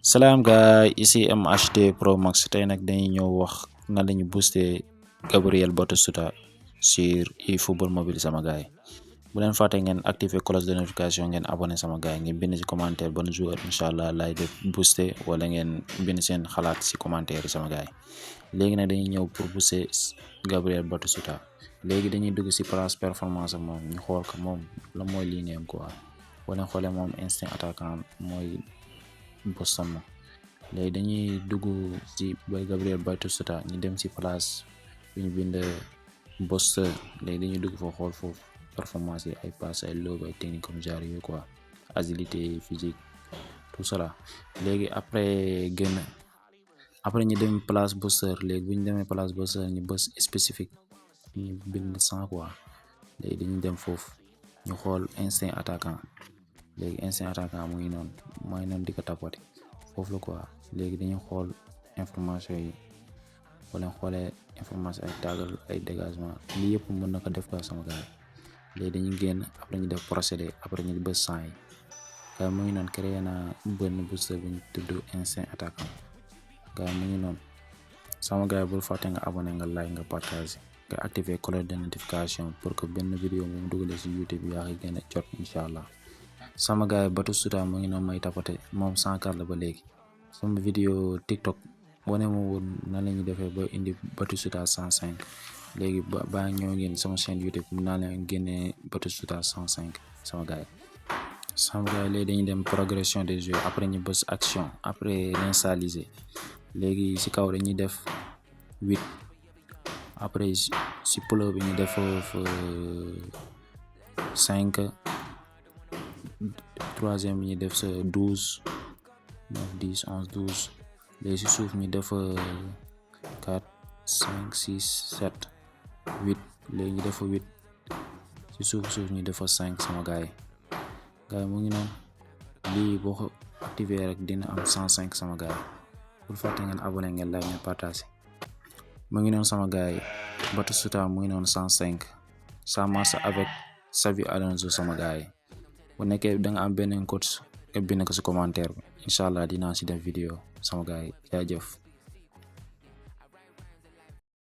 Salam gars, ici MHD Pro Max. Tey nag dañuy ñëw wax na lañu booster Gabriel Batistuta sur eFootball mobile sama gars yi. Bu leen fàtte ngeen activer cloche de notification, ngeen abonné sama gars yi, ngeen bind ci commentaire ban joueur inshallah lay def booster, wala ngeen bind seen xalaat ci commentaire sama gars yi. Léegi nag dañuy ñëw pour booster Gabriel Batistuta. Léegi dañuy dugg ci place performance moom ñu xool ko moom la mooy linéam quoi. Boo leen xoolee moom instinct attaquant mooy Boston ma. Léegi dañuy dugg ci Gabriel Batistuta ñu dem ci place bi ñu bind Boston. Léegi dañuy dugg foo xool foofu performance yi, ay passe, ay lob, ay technique comme genre yooyu quoi, agilité, physique, tout cela. Léegi après ñu dem place Boston. Léegi bu ñu demee place Boston ñu bës spécifique ñu bind 100 quoi. Léegi dañuy dem foofu ñu xool instinct attaquant. Léegi instinct attaquant mu ngi noonu mooy noonu di ko tapoter foofu la quoi. Léegi dañuy xool information yi, wala xoolee information ay tàggal, ay dégagement, lii yëpp mën na ko def quoi sama gars yi. Léegi dañuy génn après ñu def procédé, après ñu bës 100 yi. gars mu ngi noonu créé na benn booster bu ñu tudd instinct attaquant. gars mu ngi noonu sama gars yi, bul fàtte nga abonné, nga like, nga partage, nga activer cloche de notification pour que benn vidéo moom dugalee ci YouTube yaa ngi gën a jot incha allah. sama gars yi Batistuta mu ngi noonu may tapoter moom 104 la ba léegi. sama vidéo TikTok wane ma woon na la ñuy defee ba indi Batistuta 105. léegi ba ñëw ngeen sama chaîne YouTube mun naa leen génnee Batistuta 105 sama gars yi. léegi dañuy dem progression des jeux, après ñu bës action, après réinitialiser. léegi ci kaw dañuy def 8, après ci polo bi ñu def 5, troisième bi ñu def 12, 9, 10, 11, 12. léegi ci suuf ñu def 4, 5, 6, 7, 8. léegi ñu def 8 ci suuf ñu def 5 sama gars yi. mu ngi noonu lii boo ko activer rek dina am 105 sama gars yi. bul fàtte ngeen abonné, ngeen like, ngeen partage. mu ngi noonu sama gars yi, Batistuta mu ngi noonu 105. ça marche avec Xavi Alonso sama gars yi. bu nekkee da nga am beneen coach nga bind ko ci commentaire bi, incha allah dinaa ci def vidéo sama gars yi. jaajëf.